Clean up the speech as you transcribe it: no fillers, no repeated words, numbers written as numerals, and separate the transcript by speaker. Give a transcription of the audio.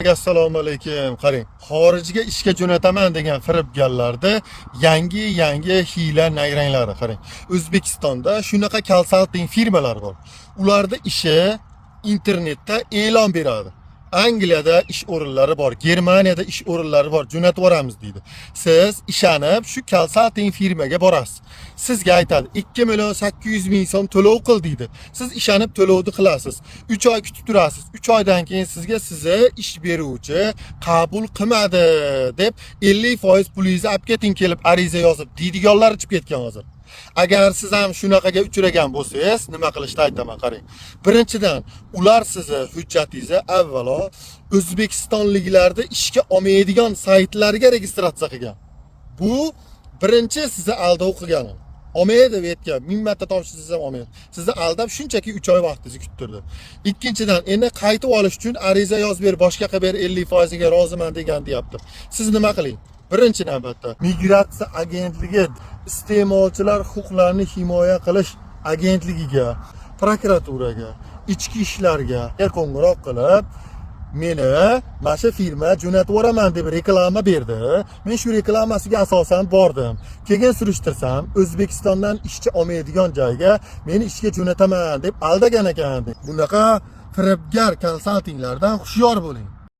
Speaker 1: Assalomu alaykum. Qarang, xorijga ishga jo'nataman degan firibgarlarda yangi yangi hiyla nayranglari qarang. O'zbekistonda shunaqa konsalting firmalari bor. Ularda ishi internetda e'lon beradi. Angliyada ish o'rinlari bor, Germaniyada ish o'rinlari bor, jo'natib yuboramiz deydi. Siz ishonib shu konsalting firmaga borasiz. Sizga aytadi 2 million 800 ming so'm to'lov qil deydi. Siz ishonib to'lovni qilasiz. 3 oy kutib turasiz. 3 oydan keyin sizga sizni ish beruvchi qabul qilmadi deb 50% pulingizni olib keting, kelib ariza yozib deydiganlar chiqib ketgan hozir. Agar siz ham shunaqaga uchragan bo'lsangiz, nima qilishni aytaman, qarang. Birinchidan, ular sizni hujjatingizni avvalo o'zbekistonliklarni ishga olmaydigan saytlarga registratsiya qilgan. Bu birinchi sizni aldov qilgani. Olmaydi bu yerga, ming marta topshirsangiz ham olmaydi. Sizni aldab shunchaki 3 oy vaqtingizni kuttirdi. Ikkinchidan, endi qaytib olish uchun ariza yozib ber, boshqa qilib ber, 50% ga roziman degan deyapti. Siz nima qiling? Birinchi navbatda migratsiya agentligi, iste'molchilar huquqlarini himoya qilish agentligiga, prokuraturaga, ichki ishlarga qo'ng'iroq qilib, meni mana shu firma jo'natib yuboraman deb reklama berdi. Men shu reklamasiga asosan bordim. Keyin surishtirsam, O'zbekistondan ishchi olmaydigan joyga meni ishga jo'nataman deb aldagan ekan. Bunaqa firibgar konsaltinglardan hushyor bo'ling.